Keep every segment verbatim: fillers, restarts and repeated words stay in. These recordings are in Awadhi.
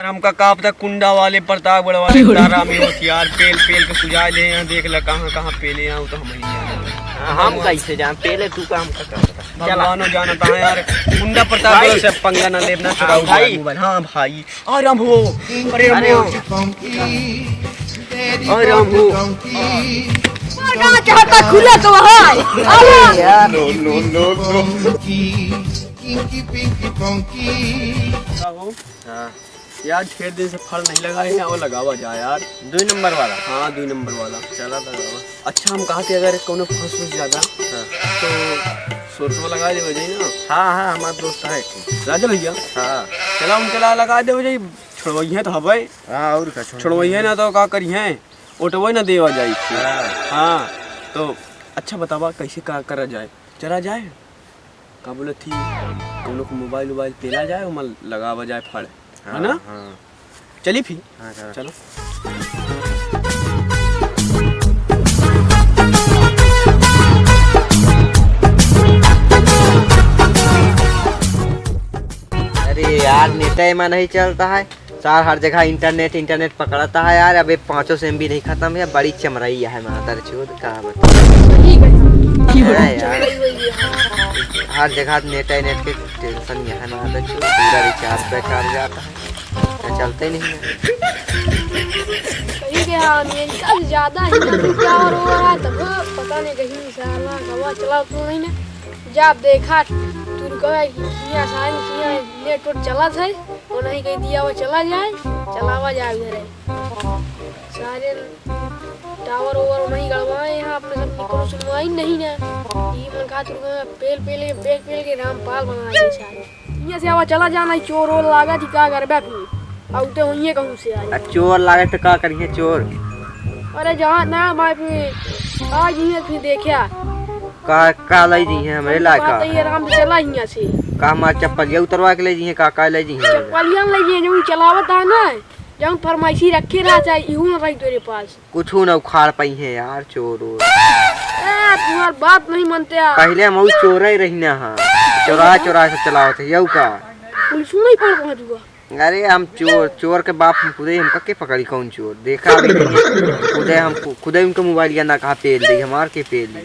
हमका का पता कुंडा वाले, प्रतापगढ़ वाले, तारा में होत यार, पेल पेल के सुझाए दे हैं, देख ला कहाँ कहाँ पेले हैं, वो तो हम ही जाने। हम कैसे जान पेले, तू का हमका का पता। चला। भगवानो जानता है यार, कुंडा प्रतापगढ़ भाई। से पंगा ना लेना, चुराऊ हाँ भाई। मोबाइल। हाँ भाई, अरे राम हो, अरे राम अरे हो। अरे राम हो। का चाहता खुला तो है। अरे यार। का हो? हाँ। यार, ढेर दिन से फल नहीं लगाए हैं, वो लगावा जाए यार। दुई नंबर वाला? हाँ, दुई नंबर वाला। चला लगावा। अच्छा, हम कहा कि अगर कौनो फंस उस जाता, हाँ। तो सोरसवा लगा देवे जाई ना। हाँ, हाँ, हमार दोस्त है एक ठो। राजा भैया? हाँ। चला, उनके ला लगा देवे जाई, छोड़वइहे तो हबे। हाँ, और का छोड़। छोड़वइहे ना तो का करिहे, ओटवे ना देवा जाई। हाँ। हाँ, तो अच्छा बतावा, कैसे का करा जाए? चला जाए? का बोलत थी, कौनो को मोबाइल उबाइल पेला जाए, ओमा लगावा जाए फड़, हाँ, है ना? हाँ। चली फिर। हाँ, चला। चलो। अरे यार, नेटा एमा नहीं चलता है। सार हर जगह इंटरनेट, इंटरनेट पकड़ता है यार। अबे पाँचों से एम बी नहीं खत्म है, बड़ी चमरई है मादर चोद, का बता। सही कहा। हाँ यार, हर जगह नेट है, नेट के टेंशन यह है मादर चोद, पूरा रिचार्ज बेकार जाता है, तो चलते नहीं है। सही कहा, अमेरिका से ज्यादा ही ना, क्या और हो रहा है, तब पता नहीं कहीं साला गवा चला तो नहीं ना। जब देखा, तुरकवा किया साइन किया, नेट उट चलत है, वो नहीं कह दिया, वो चला जाए, चलावा जाए उधर है। सारे टावर ओवर नहीं गड़वाए यहाँ, अपने सब की कोनो सुनवाई नहीं ना। ये मन कहा, तुरकवा पेल पेल के, पेल पेल के रामपाल बना दिए सारे। यहाँ से आवा चला जाना, चोर ओर लागा थी, का करबे फिर? आउते होइए कहूँ से आज। आ, चोर लागे तो का करिए चोर? अरे जहाँ ना भाई, फिर आज ही फिर देखा। का, का लाई दी है हमरे हम लायक? बात है, आराम से चला यहाँ से। का हमार चप्पलिया उतरवा के ले जी है, का, का ले जी है? चप्पलिया ले जी है, जो चलावत है ना, जौन फरमाइशी रखे रहा चाहे, इहू ना रही तेरे पास। कुछ ना उखाड़ पाई है यार, चोर ओर। ए, तुम्हार बात नहीं मानते यार। पहले हम ऊ चोर ही रही ना, हाँ। चोरा, चोरा से चलावत है, यऊ का? पुलिस नहीं पकड़ पहुँचूगा। अरे हम चोर, चोर के बाप हम खुदे, हमका के पकड़ी कौन चोर? देखा अभी नहीं है। खुदे हम खु-, खुदे उनका मोबाइल या ना कहा पेल दी, हमार के पेल दी।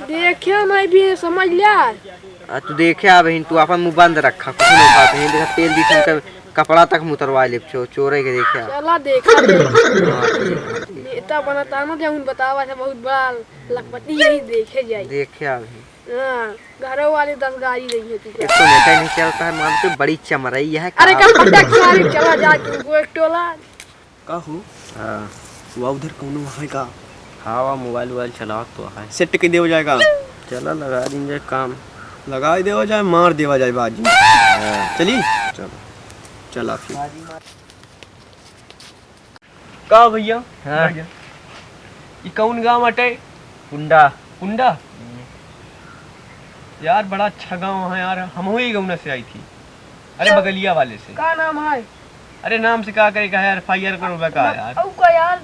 देखियो नहीं भी समझ लिया। आ, तू देखे अबहिन, तू अपन मुँह बंद रखा, कुछ नहीं खाते हैं। देखा पेल दी, उनका कपड़ा तक मुतरवा ले, चो-, चोरे के देखा। चला देखा दे। हाँ, ठीक है, ठीक है। नेता बनता ना, जब उन बतावा से बहुत बड़ा लखपति यही देखे जाई। देखे अबहिन। हाँ, घरों वाले दस गाड़ी रही है तुझे। एक तो नेता ही नहीं चलता है, मान के बड़ी चमरई है, अरे का कम बताई? फटक सारे चला जा तुमको एक टोला। का हो? हाँ। वो उधर कौनो है का? हाँ, वो मोबाइल वोबाइल चलावत तो है। सेट के देवा जाए का? चला लगा दीन जाए काम। लगा देवा जाए, मार देवा जाए बाजी। हाँ। चली? चलो। चला फिर। का भैया? हाँ। भैया, ई कौन गाँव अटे? कुंडा। कुंडा? हम्म। यार, बड़ा अच्छा गाँव है यार, हमहू ही गौना से आई थी। अरे, अच्छा। बगलिया वाले से। का नाम है? अरे, नाम से का करे का है यार, एफ आई आर करो बा का यार? अउ का यार?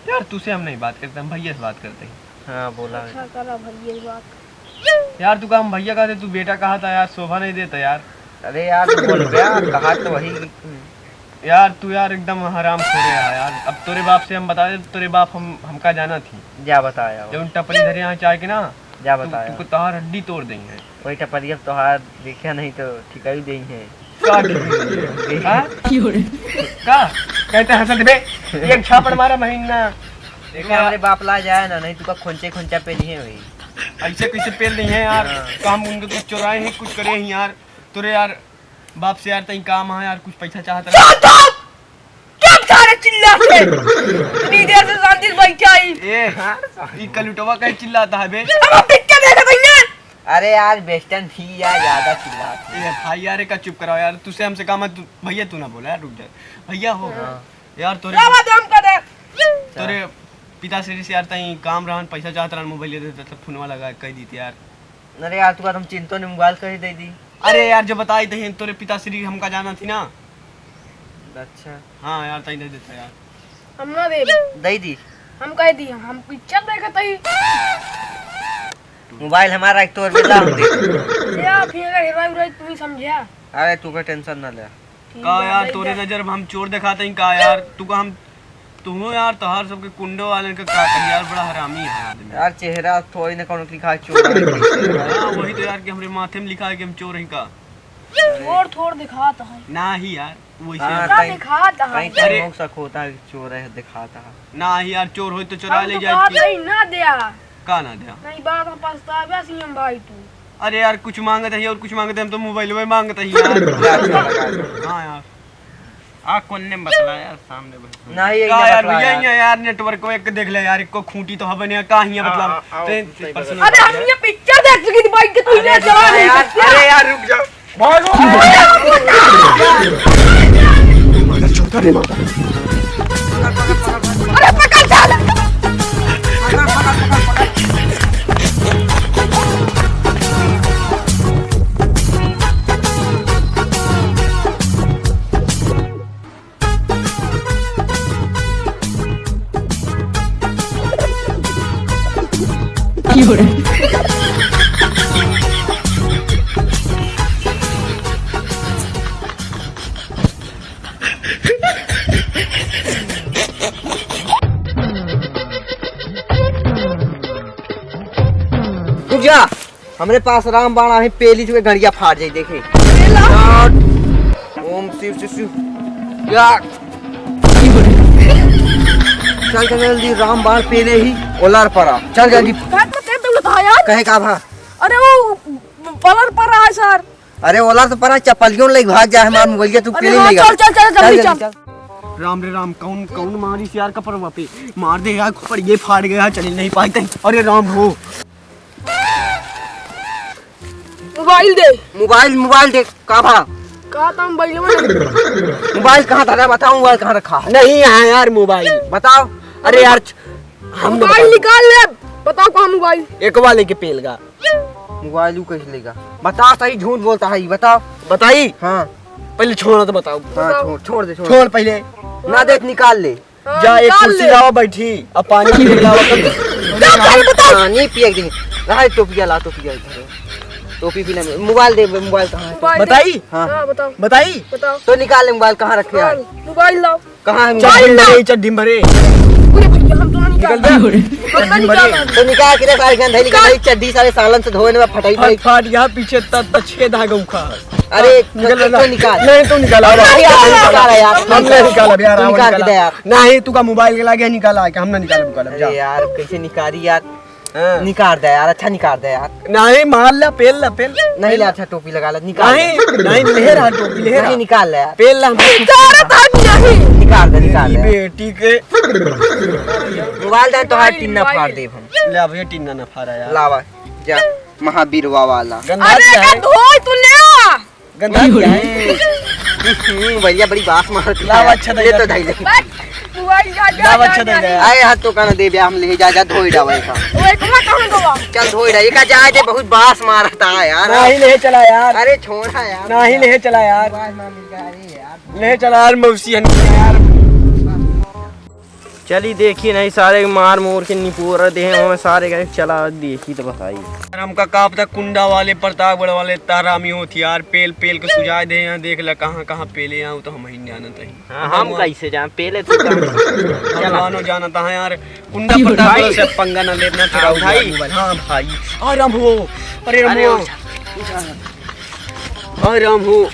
यार, तुसे हम नहीं बात करते, हम भैया से बात करते हैं। हाँ, बोला। अच्छा, करा भैया से बात। यार, तू का हम भैया कहते, तू बेटा कहा था यार, शोभा नहीं देता यार। अरे यार, तू बोल बे यार, कहा तो वही। यार, तू यार एकदम हराम खोरे है यार। अब तोरे बाप से हम बता दे, तोरे बाप हम, हमका जाना थी। जा बताया। जब उन टपरी धरे यहाँ चाय के ना, जा तू, बताया। तू को तोहार हड्डी तोड़ देंगे। वही टपरी अब तोहार देखा नहीं तो ठिकाई देंगे। का ठिकाई देंगे? हाँ? का? कहते हंसत बे, एक झापड़ मारा महीना। देखा, हमरे बाप ला जाए ना, नहीं तू का खोंचे खोंचा पे नहीं है वही। ऐसे कैसे पेल नहीं है यार? हाँ। का हम उनके कुछ चुराए हैं, कुछ करे हैं यार? तोरे यार बाप से यार तई काम है यार, कुछ पैसा चाहत रहे। Shut up! क्या सारे चिल्लाते? इतनी देर से शांति से बैठा ही। ए, ई कलुटवा कहीं चिल्लाता है बे? अब हम पिक्चर देखत हई ना। अरे यार, वेस्टर्न ही यार ज्यादा चिल्लाते हैं। ए भाई यार, एका चुप कराओ यार, तुसे हमसे काम है, तू, भैया तू ना बोला यार, रुक जा। भैया हो। हाँ। यार तोरे रावा दाम का दे। तोरे पिताश्री से यार तई काम रहन, पैसा चाहत रहन, मोबाइल दे देता, फोनवा लगा कह दीते यार। अरे यार, तू बात हम चिंतो ने मोबाइल कहीं दे दी। अरे यार, जब बताई दे तोरे पिताश्री हमका जाना थी ना। अच्छा। हाँ यार, तई दे देता यार। हम ना दे। दे दी। हम कह दी, हम पिक्चर देखे तई। मोबाइल हमारा एक तोर बेटा हम दे दी। यार, फिर अगर हेराई उराई तू ही समझा। अरे, तू का टेंशन ना ले। का यार, तोरे नजर में हम चोर देखात हई का यार? तू का हम, तू हो यार, तोहार सबके कुंडो वाले का का कही यार, बड़ा हरामी है आदमी। यार, चेहरा थोड़ी ना कौनो लिखा है चोर। हाँ, वही तो यार, कि हमरे माथे में लिखा है कि हम चोर हैं का। चोर थोड़ दिखात है। ना ही यार, वैसे हाँ, ना कहीं, दिखात है। कहीं अरे। हो सकता है कि चोर है, दिखात है। ना ही यार, चोर होई तो चोरा हम ले तो जाए कहत तू। हई ना द्या। का ना द्या? नहीं, बात हम पछतावे सीएम भाई तू। अरे यार, कुछ मांगत है और कुछ मांगत है, हम तो मोबाइल में मांगत है यार। हाँ यार। आ, कौन ने बतला यार, सामने बैठ। नहीं, यही का ना यार, बतला भैया, यार। यहाँ यार, नेटवर्क को एक देख ले यार, एक को खूंटी तो हबे नहीं, का हियाँ आ, बतला। आ, आ, ते सही personal बतला। अरे, हम ये पिक्चर देख चुकी थी, बाइक के तू अरे, इधर चला नहीं यार, सकता। अरे यार, रुक जा। भागो। अरे, पकड़, चल। रुक जा। हमरे पास रामबाण आहे, पेली चुके गड़िया फाट जाई, देखे। ओम शिव शिव शिव। या। चल, चल, जल्दी, रामबाण पेले ही ओलर परा। चल, जल्दी। कहे का भा? अरे, वो ओलर परा है, सर। अरे, ओलर तो परा, चप्पलियों लेके भाग जा, हमार मोबाइल के तू अरे, पेले हाँ, लेगा। चल, चल, चल, जल्दी चल। राम रे राम, कौन, कौन मारी यार कपड़वा पे? मार दे यार, कपड़ ये फाट गया, चल नहीं पाते। अरे राम हो। मोबाइल दे। मोबाइल, मोबाइल दे, का भा? का तम मोबाइल में? मोबाइल कहाँ धरा, बताओ, मोबाइल कहाँ रखा? नहीं यहाँ यार, मोबाइल। बताओ। अरे यार, हम मोबाइल निकाल ले, बताओ कहाँ मोबाइल? एक वाले के पेलगा। मोबाइल ऊ कैसे लेगा? बता, सही झूठ बोलता है, बताओ। बताई? हाँ। पहले छोड़ तो बताओ। हाँ, बताओ। छोड़, छोड़ दे, छोड़। छोड़ पहले। ना देख, निकाल ले। हाँ, जा, एक निकाल कुर्सी ले। लावा, बैठी। अब पानी पी के लावा, कब? जा, पहले बताओ। पानी पिए के दिन। रहा, टोपिया ला, टोपिया इधर। टोपी भी ना, मोबाइल दे, मोबाइल कहाँ है? मोबाइल दे। बताई? हाँ। हाँ, बताओ। बताई? बताओ। तो निकाल ले मोबाइल, कहाँ रखे हाँ, आज? मोबाइल लाओ। कहाँ है मोबाइल? चड्डी में भरे, चड्डी में भरे। पूरे भैया, हम तो ना निकाल निकल जा। हम ना निकाल। तो निकाल के रे, सारे गंधई निकाल। निकाल। चड्डी सारे सालन से धोए में फटाई फट फटाई। फट, यहाँ पीछे तक, तक छेद आ गऊ खा। अरे, निकल तो, जा। तो निकाल। नहीं, तू निकाल। नहीं, यार, निकाल यार। हम नहीं निकालब यार, तू हम निकाल के निकाल। दे यार। नहीं, तू का मोबाइल के लागे निकाल आके, हम ना निकालब, निकालब, जा। अरे यार, कैसे निकारी यार? हाँ। निकाल दे यार, अच्छा निकाल दे यार। नहीं, मार ला, पेल ला, पेल। नहीं ला, अच्छा टोपी लगा ला, निकाल नहीं, ले। नहीं, ले रहा टोपी, ले रहा। नहीं, निकाल ले यार। पेल ला, हम निकाल दे, निकाल दे। बेटी के। मोबाइल दे, तोहार मोबाइल, टिन्ना मोबाइल। फाड़ देब हम। ले, अब ये टिन्ना ना फाड़ा यार। लावा, जा, महावीरवा वाला। गंदा अरे, क्या है? का धोई तू ले आ। गंदा क्या है? हम्म, बढ़िया, बड़ी बास मारत है। लावा, अच्छा ले दे तो यार। धई ले। बस, मोबाइल जा, जा, लावा, जा, अच्छा दे जा। दे यार। आए हाथ तो का ना दे ब्याह में ले जा, जा धोई डावा एका। वो एक बार कहाँ गवा? चल धोई डावा, एका जाए दे, बहुत बास मारता है यार। नहीं ले चला यार। अरे छोड़ा यार। नहीं ले चला यार। बास मार मिल गया, अरे यार। ले चला यार, मौसी हन यार। चली देखी नहीं, सारे मार मोर के निपोर दे हैं, हमें सारे गए चला देखी तो बताई। यार, हमका का पता कुंडा वाले, प्रतापगढ़ वाले, तारामी होत यार, पेल, पेल के सुझाए दे हैं, देख ला कहाँ, कहाँ पेले हैं, वो तो हम ही जानत हई। हाँ, हम भगवान कैसे जान, पेले तू जान। भगवानो जानत है यार, कुंडा प्रतापगढ़ से पंगा ना लेना, चुराओ भाई। मोबाइल। हाँ भाई, आ राम हो, अरे राम हो। अरे राम हो।